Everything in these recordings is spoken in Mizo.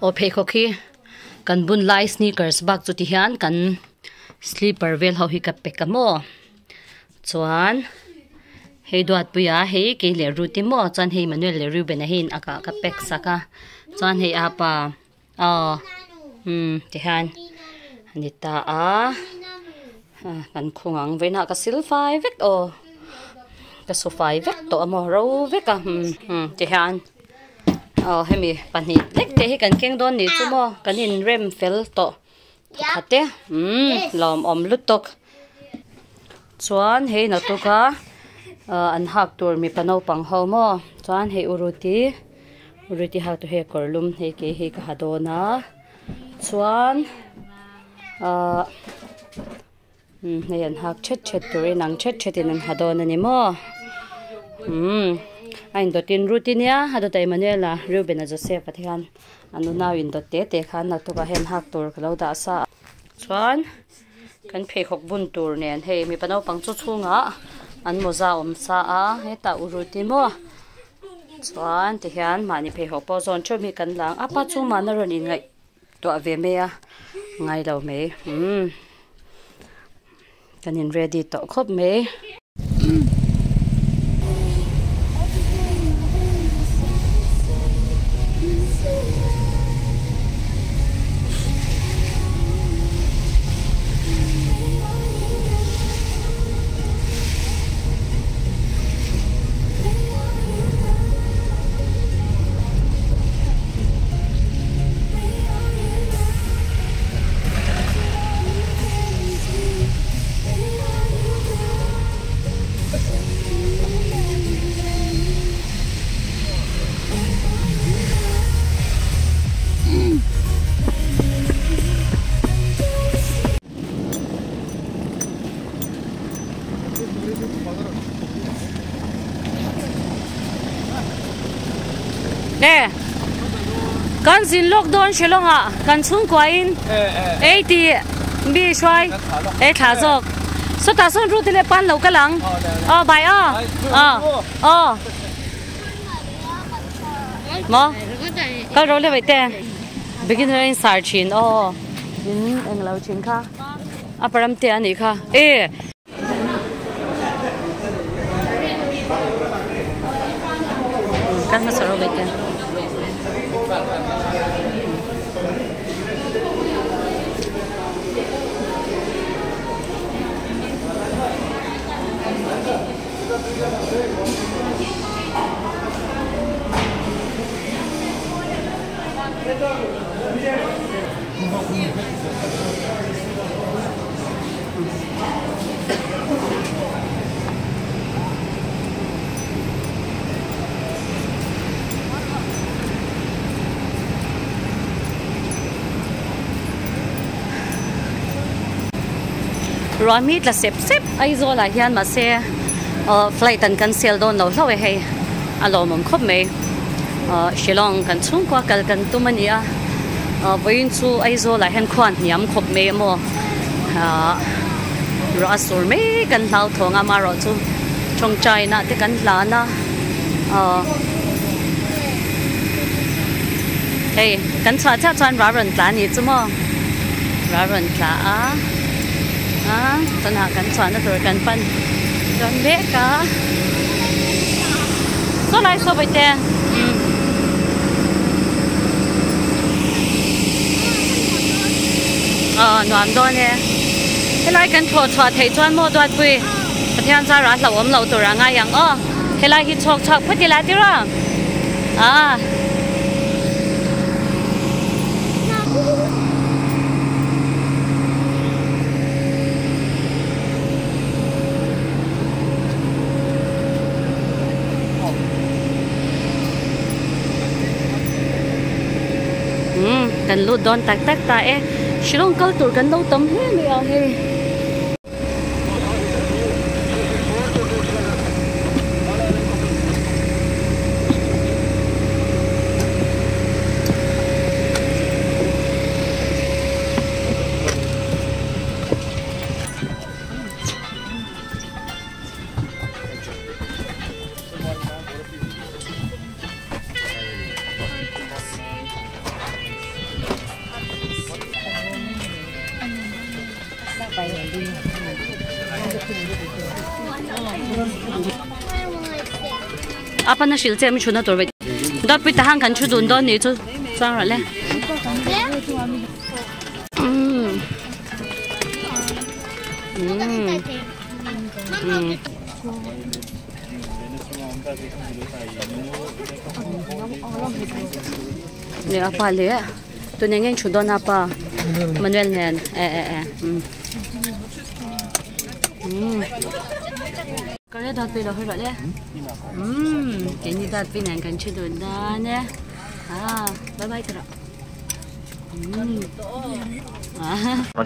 Aw pheikhawk hi kan bun lai sneakers bak chu ti hian kan slipper vel ho hi ka pack a maw chuan hei duatpuia hei kei leh Ruth-i maw chuan hei Manuel leh Reuben-a hi a kah ka pack sak a chuan hei apa aw umm ti hian a ni ta a kan khung ang vawiinah ka sil fai vek aw ka su fai vek tawh a maw ro vek a umm ti hian. Aw hemi pahnih lek te hi kan keng dawn nih chu maw kan inrem fel tawh pakhat e umm lawmawm lutuk chuan hei naktuk a ah an hak tur mipa naupang ho maw chuan hei uruti uruti hak tur hei kawr lum hei ke hi ka ha dawn a chuan ah umm hei an hak thet thet turin ang thet thetin an ha dawn a ni maw umm a indawtin Ruth-i nia a dawt a Emmanuel-a Reuben-a Joseph-a te khan an unau indawt te te khan naktukah hian hak tur ka lo dah sa a chuan kan pheikhawk bun tur nen hei mipa naupang chu chhungah an mawza awm sa a hetah u Ruth-i maw chuan tihian mahni pheikhawk pawh zawn theuh hi kan lang a pa chu mahna rawn inngaih Tuah ve mai a ngai lo mai umm kan in ready tawh khawp mai. E kan zin lawk dawn Shillong ah kan chhungkua in ei tih mi hruai ei thla zawk sawtah sawn Ruth-i leh pan lo kal ang aw bye aw aw aw maw kal rawh le vaihte beginner a in sar thin aw in englo thin kha a param te a nih kha e. Kan hmasa rawh vek e. Ruah mi tla sep sep Aizawl ah hian mahse ah flight an cancel dawn lo hlauh e hei a lawmawm khawp mai ah Shillong kan chhungkua kal kan tum a ni a ah vawiin chu Aizawl ah hian khuan hniam khawp mai a maw. Ahh ruah a sur mai kan hlau thawng a amaherawh chu tawngtai nah te kan hlan a ahh hei kan chhuah chiah chuan ruah a rawn tla a nih chu maw ruah a rawn tla a ah tunah kan chhuahna tur kan pan dawn mek a saw lai saw bawihte umm. Aw nuam dawn e helai kan thlawh chhuah theih chuan maw Duatpui Pathian zara hlauhawm loh tur a ngai ang aw helai hi chhawk chhuak phawt ila tiraw ah. Umm kan lut dawn tak tak ta e Shillong kal tur kan lo tam hle mai a hei. Apa na hrilh che a mi thutna tur ve Dawtpui tahan kan thu dun dawn nih chu chuang rawh le. Umm. Umm. Umm. Le apa le tun eng eng thu dawn apa Manuel nen e e e umm. Umm. Ka re dawtpui lo hawi rawh le. Umm keini dawtpui nen kan thu dun dawn e. Ah bye bye ta rawh. Umm.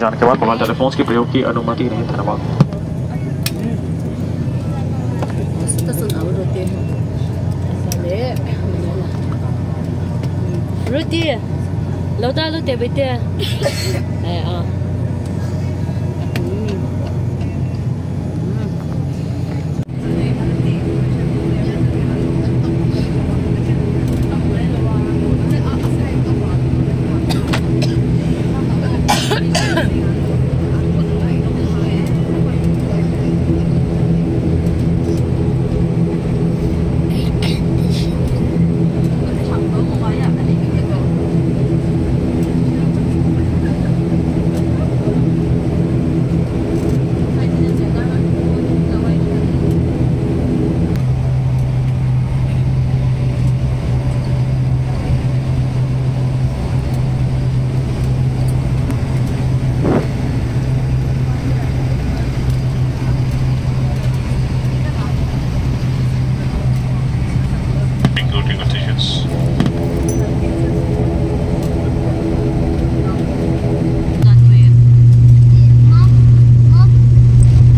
जाने के बाद mobile telephones के प्रयोग की अनुमति नहीं धन्यवाद Ruti lo ta lo te bete eh ah Including the tickets.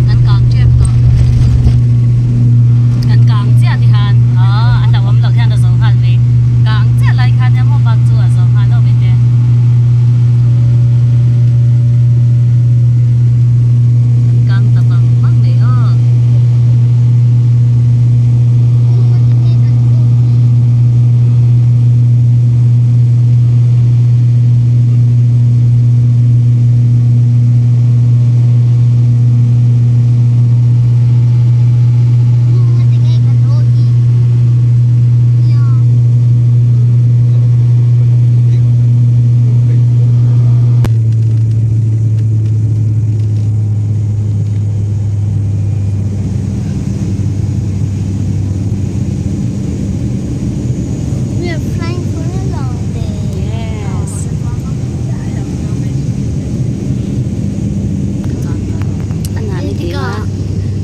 Kan kang tep tawh kan kang chiah ti khan ah a hlauhawm loh hian a zo nghal mai kang chiah lai khan hian maw bak chu a zo nghal lo mai te. Kan kang ta bang bang mai aw. We are flying for a long day. Yes. A na vi ti ma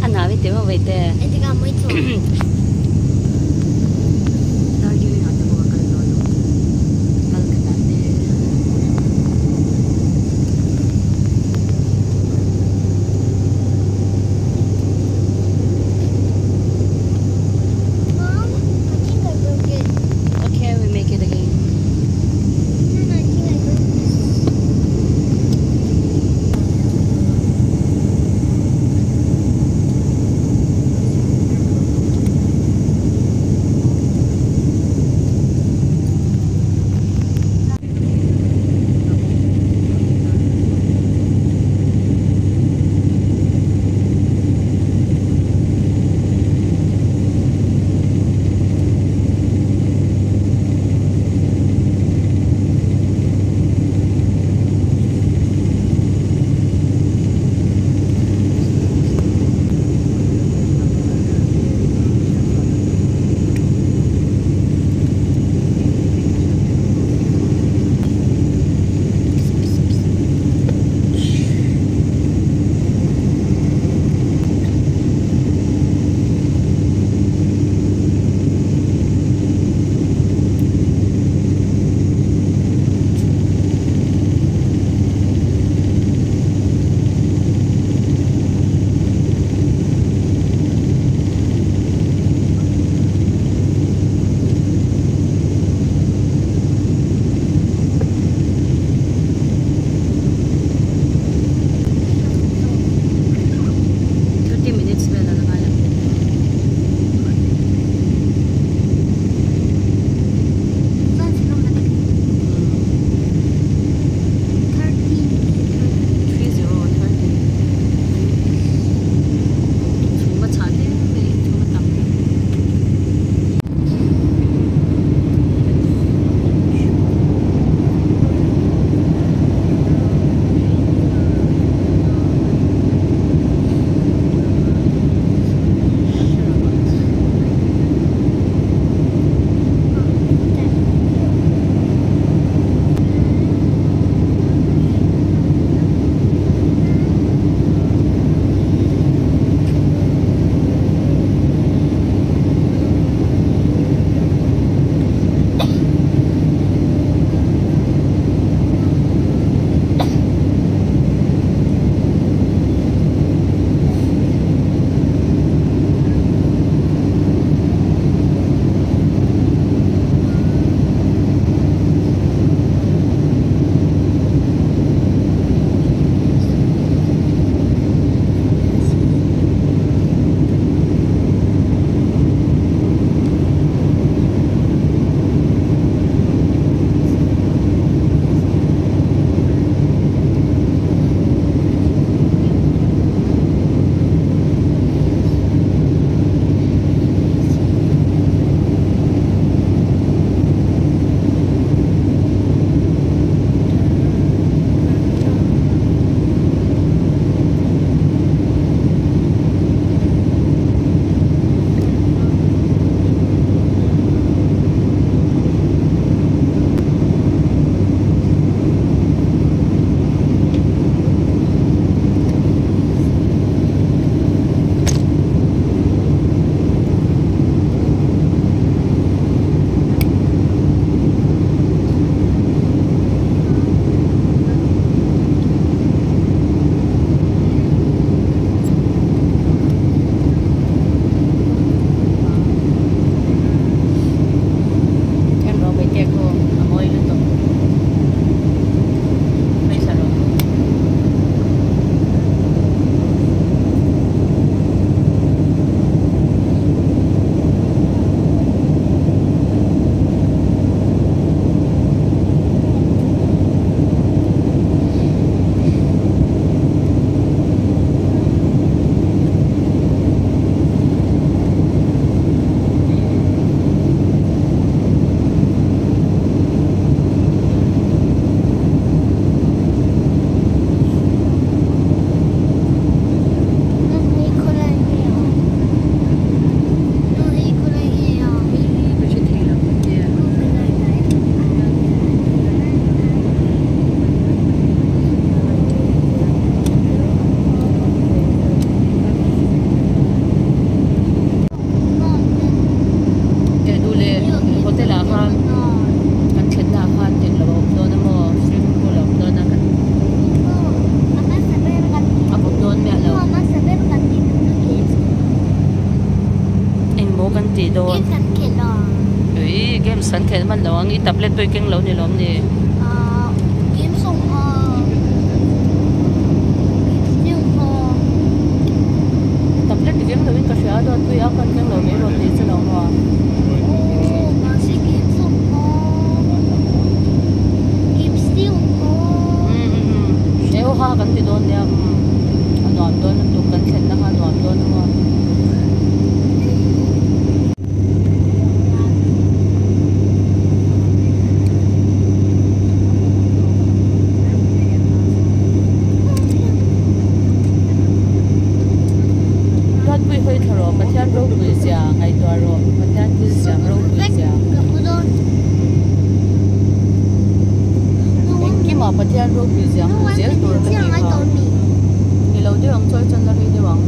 a na vi ti ma vei te. Edgar mới做。 Darjeeling ah te pawh ka kal tawh lo Calcutta te. Mom, I think I broke it. Okay, we make it again. No, no, I think I broke this. Haw kan tih dawn. Games kan khelh a. Ui games kan khelh hman lo ang i tablet pawh i keng lo ni lawm ni. Ahh games awm a. Games te awm a. Tablet i keng lo in ka hria a dawt pui a kan keng lo mai rawn tih che lo maw. Aww mahse games awm a. Games te awm a. Umm umm umm e aw ha kan ti dawn nia umm a nuam dawn lutuk kan thlenna kha a nuam dawn a maw. Ruatpui hawi thla rawh Pathian ropui zia ngaihtuah rawh Pathian thil siam ropui zia. Engkimah Pathian ropui zia hmuh zel tur ka tih kha. Ni lo deuh ang chuan chuan la rei deuh ang.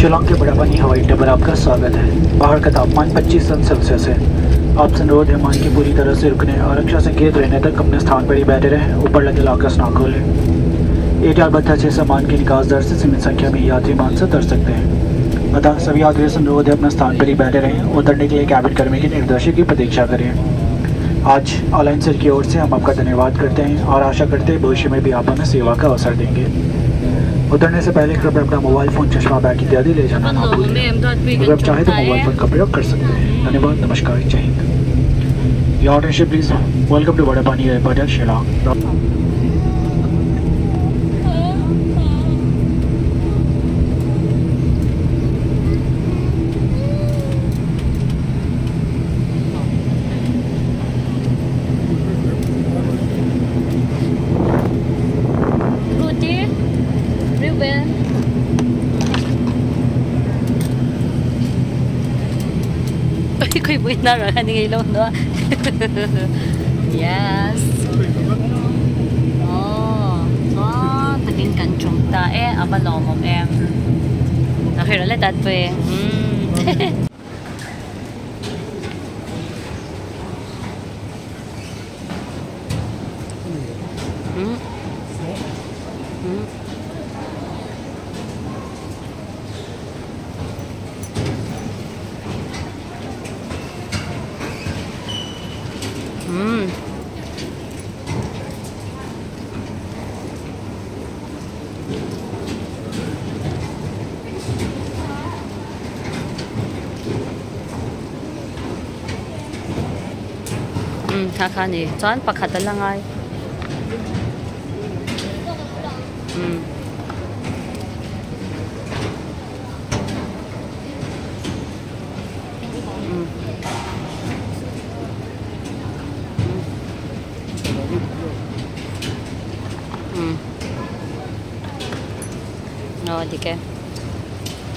Shillong के बड़ापानी हवाई अड्डे पर आपका स्वागत है। बाहर का तापमान 25 अंश सेल्सियस है। आपसे अनुरोध है विमान के पूरी तरह से रुकने और रक्षा संकेत रहने तक अपने स्थान पर ही बैठे रहें। ऊपर लगे लॉकर्स ना खोलें। एटीआर भत्ता 6 सामान की निकास दर से सीमित संख्या में यात्री विमान से उतर सकते हैं। अतः सभी यात्रियों से अनुरोध है अपने स्थान पर ही बैठे रहें। उतरने के लिए कैबिन कर्मी के निर्देशों की प्रतीक्षा करें। आज अलायंस एयर की ओर से हम आपका धन्यवाद करते हैं और आशा करते हैं भविष्य में भी आप हमें सेवा का अवसर देंगे। उतरने से पहले कृपया अपना मोबाइल फोन, चश्मा, बैग इत्यादि ले जाना ना भूलें। अगर आप चाहें तो मोबाइल फोन का प्रयोग कर सकते हैं। धन्यवाद। नमस्कार। जय Hind. Your attention please. Welcome to Barapani airport at Shillong. Yes. Oh, oh, takin kan chung ta e abalomom em. Nakirale tat pe. Um um. Um. Um kha kha ni chuan pakhat a la ngai um um um aw dik e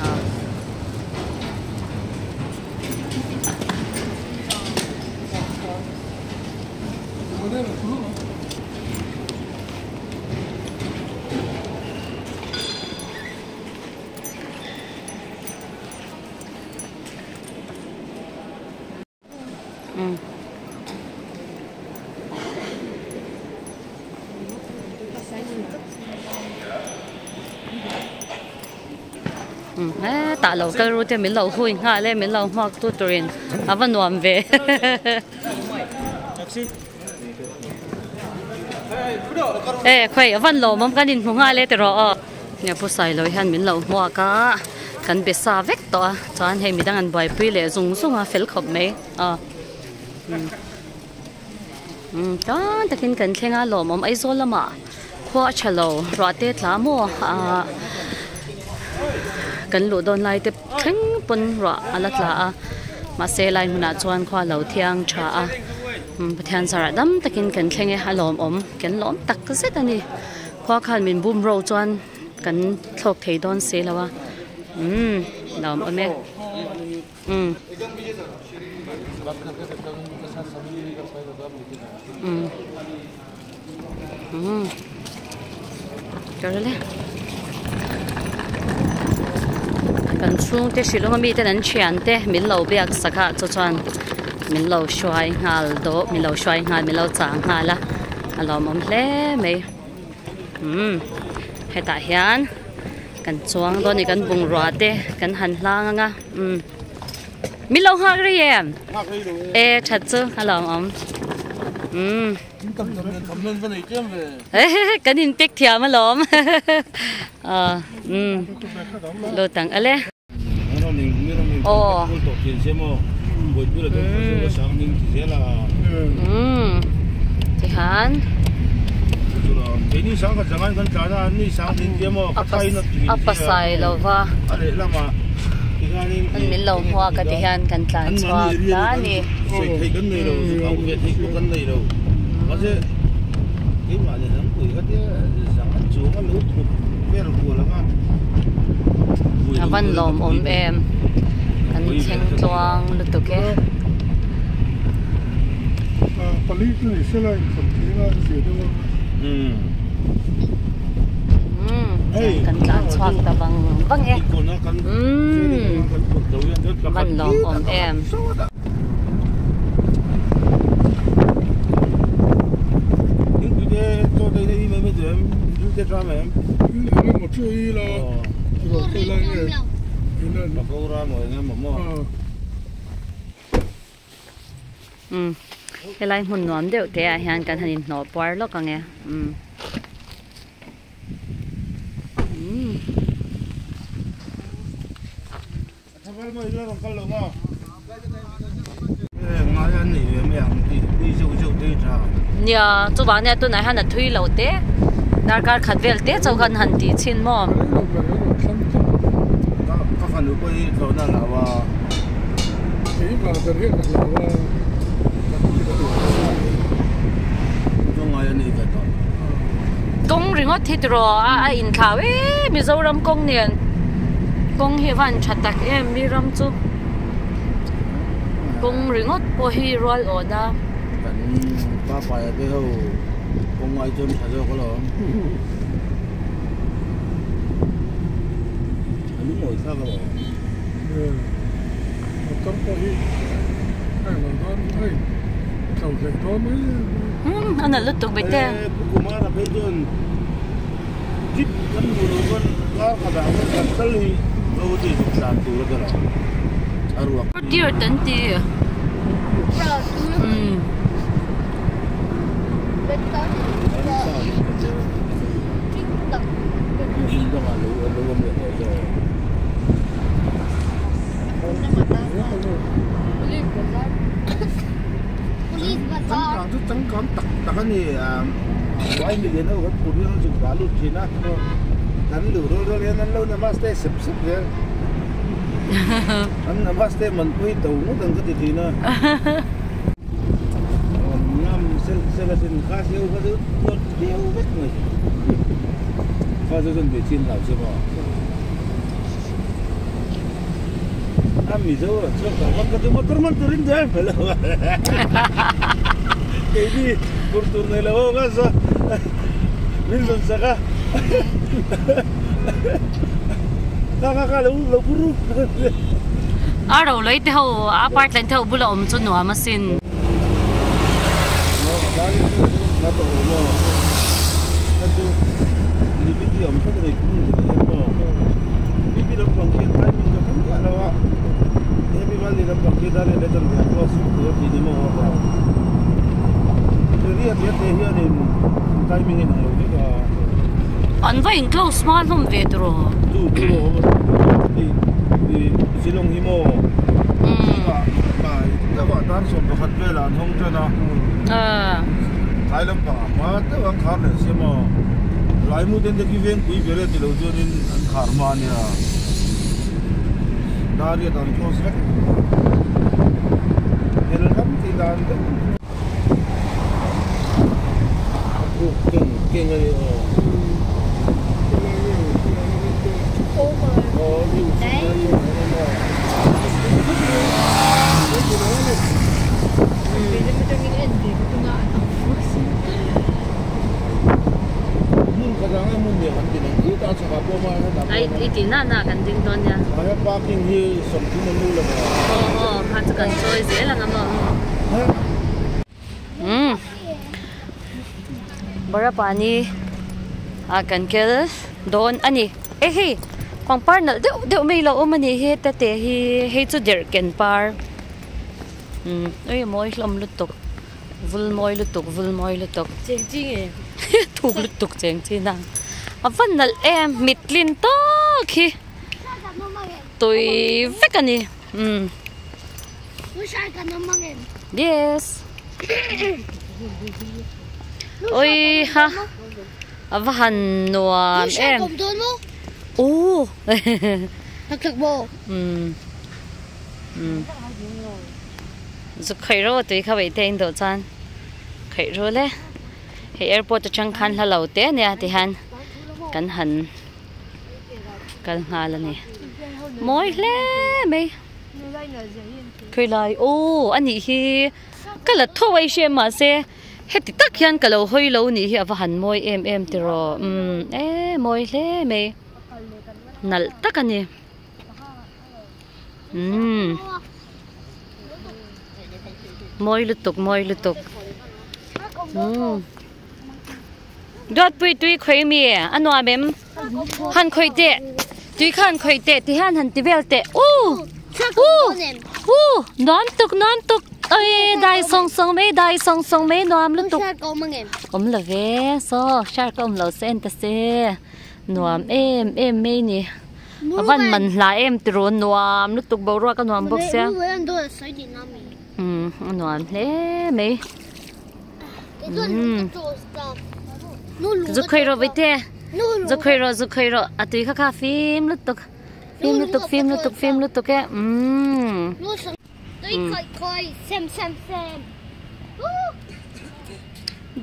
aw. Tah lo kal ru te min lo hui nghal e min lo hmuak tu turin a va nuam ve. E khawi a van lawm awm kan inhmu nghal e tiraw aw. Nia pu Sailo hian min lo hmuak a kan be sa vek tawh a chuan hei midang an buaipui leh zung zung a fel khawp mai aw. Umm tan takin kan thleng a lawmawm Aizawl lamah khua a tha lo ruah te tla maw ahh kan luh dawn lai te thleng pawn ruah a la tla a mahse lai hmunah chuan khua a lo thiang tha a umm Pathian zarah dam takin kan thleng e a lawmawm kan lawm tak zet a ni khua khan min bum ro chuan kan thlawk thei dawn si lo a umm lawmawm e. Um um um kan chhungte hrilh awm ami ten an thiante min lo biak sak a chu chuan min lo hruai nghal dawh min lo hruai nghal min lo chang nghal a a lawmawm hle mai um hetah hian. Kan chuang dawn a ni kan bungrua te kan han hlang ang a umm min lo nghak rei em e that chu a lo awm umm kan in pek thiam alawm ah umm lut ang ale aw umm tihian a pasai lova an min lo hmuak a tihian kan tlan chhuak ta a ni. A van lawmawm em kan thleng tluang lutuk e. Kan tlan chhuak ta vang vang e van lawmawm em. Umm helai hmun nuam deuh te ah hian kan han inhnawh puar lawk ang e umm. Nia chuvang nia tunah hian a thui lo te darkar khat vel te chauh khan han tih chhin maw. Kawng ringawt hi tiraw a inthlau em Mizoram kawng nen. Kawng hi van tha tak em mi ram chu kawng ringawt pawh hi rual awn a. Kan pa paia te ho kawng ai chuan tha zawk alawm. A lungawi thlak alawm. Motor pawh hi a eng lo dawn a in tlo hlei dawn mai a. Umm a nalh lutuk Bete. Pu Kumara phei chuan jeep kan hmuh loh chuan kar khatah chuan kan kal hi zo tih zuk tlan tur a ni lo a ruak. Deer an ti. Umm. Changkang chu changkang tak tak a ni vai milian ho kan phur hian an zuk dah lut thin a kan luh rual rual hian an lo namaste sep sep zel an namaste man pawh hi to ngawt ang ka ti thin a ngam sel sel a sin kha siau kha chu tuar viau vek mai kha chu chuan ve chin lo che maw. A Mizo a chhuak tak vak ka chu motor man turin drive mai lo keini tur tur nei lo ho kha saw min rawn sak a kha kha kha lo lo pu ru A ro lei te ho a part len te ho bula awm chu nuam asin. An va in close hma hlawm ve tiraw. Ai i tih na na kan ding dawn nia. Aw aw kha chu kan chawi zel ang a maw. Umm Barapani ah kan kel dawn a ni. E hei pangpar nalh deuh deuh mai lo awm a ni hi heta te hi hei chu derh ken par umm ui a mawi hlawm lutuk vul mawi lutuk vul mawi lutuk thuk lutuk cheng chi nang a va nalh em mit tlin tawk hi tui vek a ni umm. Yes ui ha a va han nuam em u um um zuk khaih ro tui kha veih te a indawh chuan khaih ru le hei airport atang khan hla lo te ania tihian kan han kal nghal a ni mawi hle mai. Khawilai aw a nih hi ka la tho a i hria mahse heti tak hian ka lo hawi lo nih hi a va han mawi em em tiraw umm e mawi hle mai nalh tak a ni umm mawi lutuk mawi lutuk umm Duatpui tui khawi mi a nuam em han khawi teh tui kha han khawi teh ti hian han ti vel teh u u u nuam tuk nuam tuk oi dai sawng sawng mai dai sawng sawng mai nuam lutuk awm lo ve saw shark a awm lo se en ta se nuam em em mai ni a van man hla em tiraw nuam lutuk boruak a nuam bawk sia umm a nuam hle mai. Zu khawi rawh vaite zu khawi rawh zu khawi rawh a tui kha kha fim lutuk fim lutuk fim lutuk fim lutuk e umm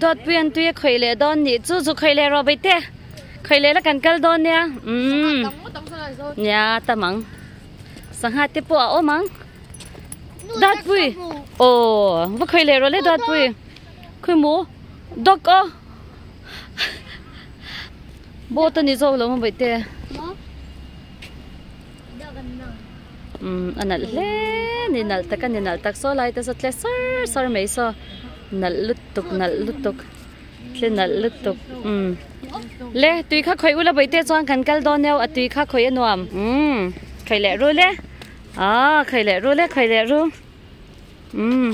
Dawtpui an tui a khawih leh dawn nih chu zu khawih leh rawh vaite khawih leh la kan kal dawn nia umm nia tam ang sangha te pawh a awm ang. Datpui aw va khawi leh rawh le Datpui khawi maw dawk aw boat a ni zawk lo maw bawihte umm a nalh hle a ni nalh tak a ni nalh tak saw lai te saw tle sar sar mai saw. Nalh lutuk nalh lutuk thil nalh lutuk umm le tui kha khawih ula bawihte chuan kan kal dawn eo a tui kha khawih a nuam umm khawih leh ru le ah khawih leh ru le khawih leh ru umm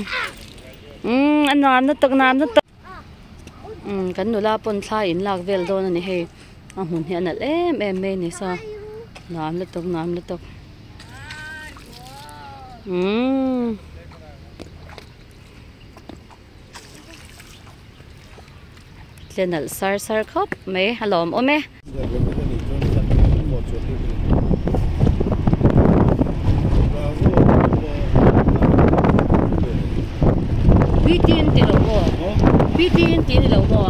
umm a nuam lutuk nuam lutuk umm kan nula pawn thla in lak vel dawn a ni hei a hmun hi a nalh em em mai a ni saw nuam lutuk nuam lutuk umm. Tle nalh sar sar khawp mai a lawm awm e. PT in ti lo maw? PT in ti ni lo maw?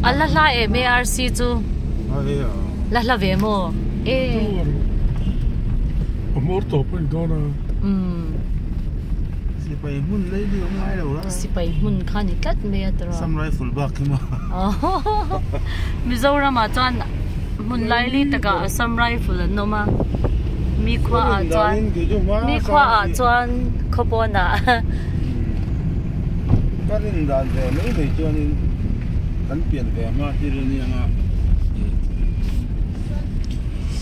A la hla em e RC chu la hla ve maw e Sipai hmun lei ni awm ngai lo la. Sipai hmun kha ni tlat mai a tawrh. Sam rifle bak hi maw. Mizoram ah chuan hmun laili takah Assam rifle an awm a. Mi khua ah chuan mi khua ah chuan khawpawn ah. Ka rin dan ve mai mai chuanin kan pian ve hma thil a nia nga.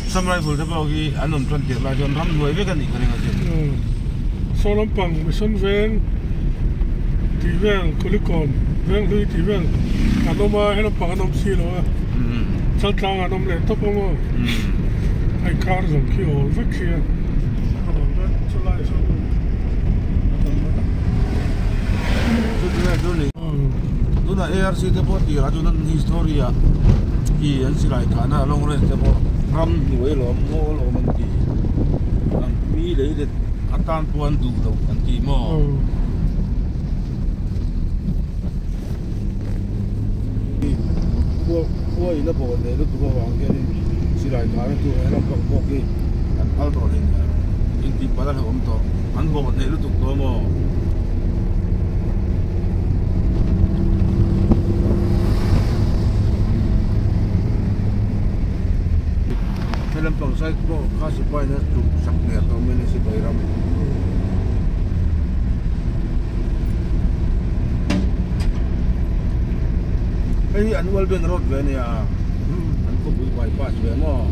Assam rifle te pawh khi an awm tan tirh lai chuan ramhnuai vek a nih ka ring a sin. Saw lampang mission veng tih vel Kulikawn veng hlui tih vel an awm a he lampang an awm si lo a Chaltlang an awm leh tawp ang aw a inkar zawng khi awl vek khi a awl vek chulai sawn Tunah ARC te pawh tirah chuan an history ah khi an silai kahna long range te pawh ram hnuai lawm ngaw lawm an ti mi lei let atan pawh an duh loh an ti maw khua in a bawl leh lutuk avang hianin silai kahna tur he ram pang pawh khi an phal tawh hlei nia intih palh a hlauhawm tawh an bawl hneh lutuk tawh maw. He lampang side pawh kha sipai na tuk sak hmel tawh mai a ni sipai ram. Hei hi an Ualben road ve a nia an khawpui bypass ve maw.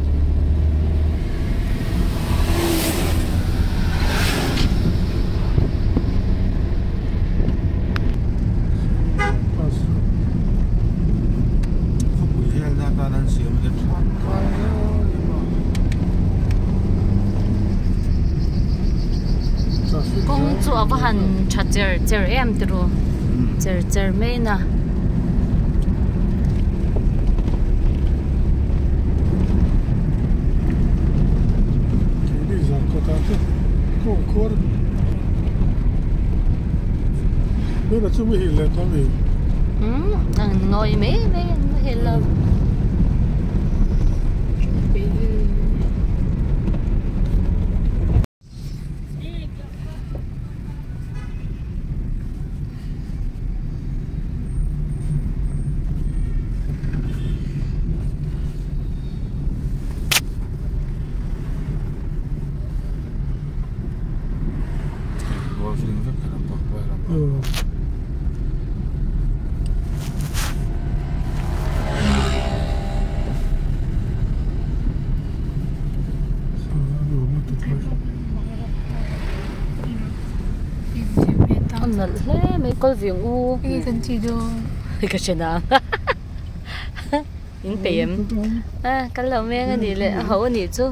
Khawpui helna atan an siam a ni tangkai hle a. Kawng chu a va han tha cher cher em tiraw cher cher mai na. Umm an ngawi mai mai an muhil lo. A nalh hle mai kawl ving u ka hre nang in peih em a kal lo meng a nih leh a ho a nih chu.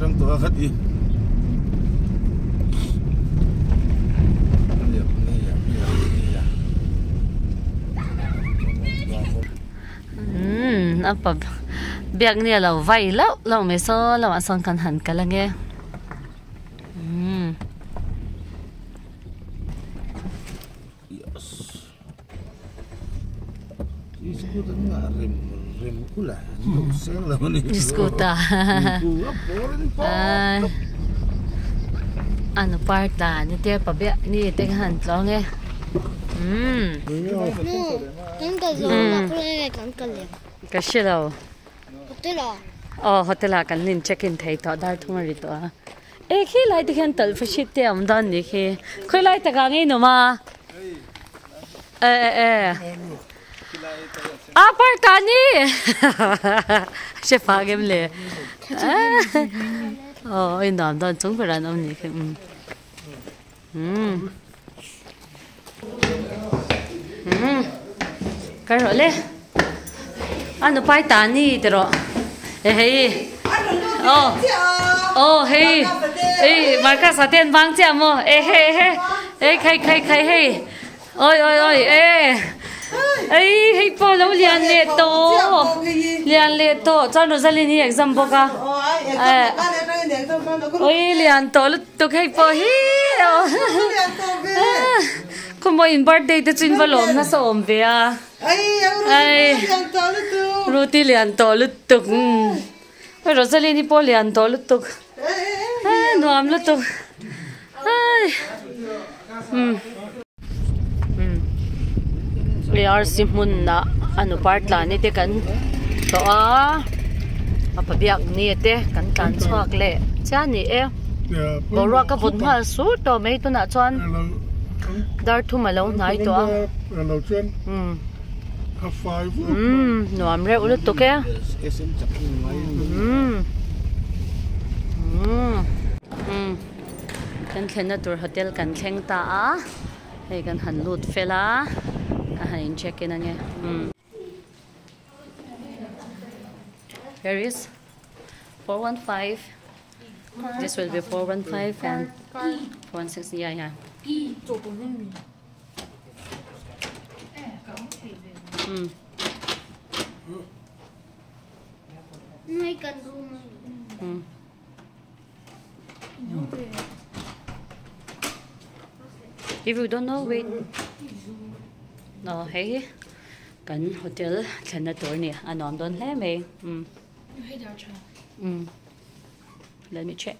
Tang to khat i. Apa biak ni lo vai lo lo me so lo a son kan han kalange. Yes. Scooter nga rem rem kula. Sel la ni. Scooter. Ano parta ni te pa biak ni te han tlong e. Kan ka zo la kule kan ka le. Ka shilo. Hotel a. Oh, hotel a kan nin check in thei to dar thung ri to a. E khi lai te khan tal phashit te am dan ni khi. Khoi lai ta ga ngai no ma. E e e. A parta ni. She pha gem le. Oh, in dam dan chung peran am ni khi. Cái rồi le. Ano pai ta ni te ro. E hei. Oh. Oh hei. Ê mà cái sao tiền vang chưa mo. Ê hei hei. Ê khai khai khai hei. Ôi ôi ôi ê. Ê hei po lâu liền lệ to. Liền lệ to cho nó ra lên exam boka. Ôi liền to lúc tôi hei po hi. Không mo in birthday te chin valom na sa om ve a. Ai Ruti lian to lutuk. Ôi Rosaline po lian to lutuk. Ai nuam lutuk. Ai. ARC mun na anu part la ni te kan to a. Apa biak ni te kan tan chuak le. Cha ni e. Borwa ka vun ha su to mei tu na chuan. Dar thu ma lo nai to a. Lo chuan. Nuam re ulu to ke. Kan thlen na tur hotel kan thleng ta a. Hei kan han lut fela. Ka han in check in ange. Here is 415. This will be 415 and 416. Yeah, yeah. If you don't know, wait. No, hey, kan hotel thlen na tur ni anom don hle mai. Let me check.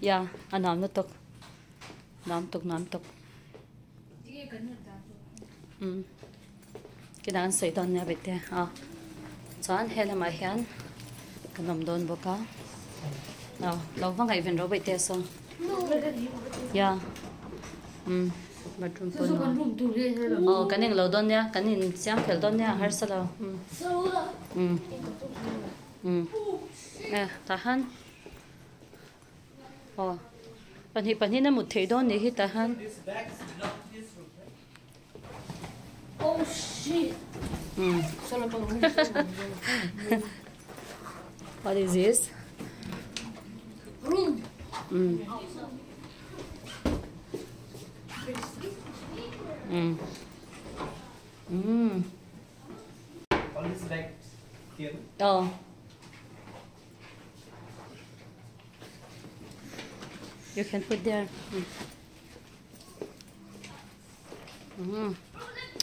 Yeah, anom na tok. Nam tok nam tok. Cái đàn sấy don nha bete à. Chuan helama hian kanom don boka. No, lo vang ai ven ro bete so. Yeah. Bedroom pon. Oh, kaning lo don nha, kanin siam phel don nha har salo. Ta han. Oh. Pani pani na mut thei don ni hi ta han. Oh shit. What is this? Room. All this right here. Oh. You can put there.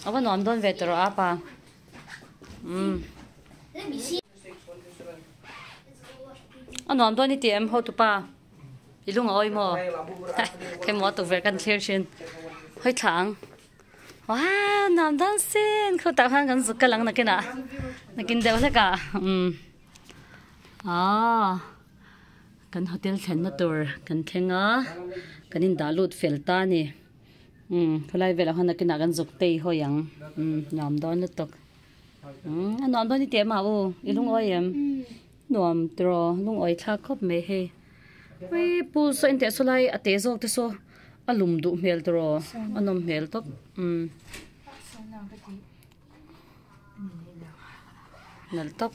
Ava nom don ve tro apa. Let me see. A nom don ni tiem ho tu pa. Ilung oi mo. Cái mỏ tụ về căn clear xin. Hơi thẳng. Wow, nom don xin. Khu tạo hang kan zuk ka lang na kina. Na kin deu le ka. À. Kan hotel thlen na tur kan thenga. Kan in dalut fel ta ni. Khulai vela hana kina kan zuk tei ho yang. Nom don lu tok. Nom don ni te ma u. Ilung oi em. Nuam tro lung oi tha khop me he. Ui pu so in te so lai a te zok te so alum du mel tro anom mel top. Nal top.